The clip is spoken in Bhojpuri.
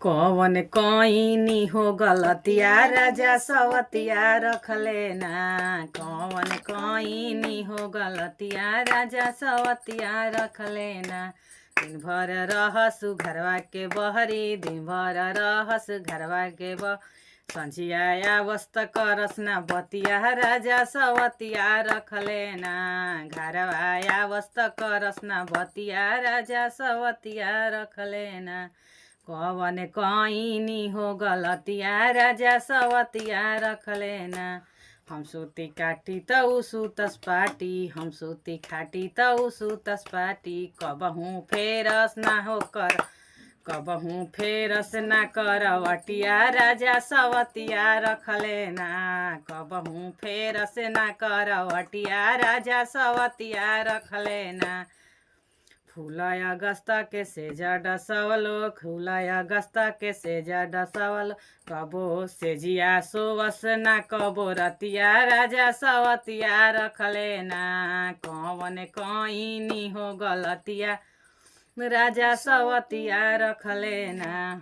कवन कईनी हो गलतिया राजा सवतिया रखले ना। कवन कईनी हो गलतिया राजा सवतिया रखले ना। दिन भर रहसु घरवा के बहरी, दिन भर रहसु घरवा के ब संझिया आवस त करस ना बतिया राजा सवतिया रखले ना। घरवा आवस त करस ना बतिया राजा सवतिया रखले ना। कवन कईनी हो गलतिया राजा सवतिया रखले ना। हम सूती काटी त उ सुतस पाटी, हम सूती खाटी त उ सुतस पाटी। कबहू फेरस ना हो कर, कबहू फेरस ना करवटिया राजा सवतिया रखले ना। कबहू फेरस ना करवटिया राजा सवतिया रखले ना। फूल अगस्त के सेजा डसवलो, फूल अगस्त के सेजा डसवलो। कबो सेजिया सोवस ना कबो रतिया राजा सवतिया रखले ना। कवन कईनी हो गलतिया राजा सवतिया रखले ना।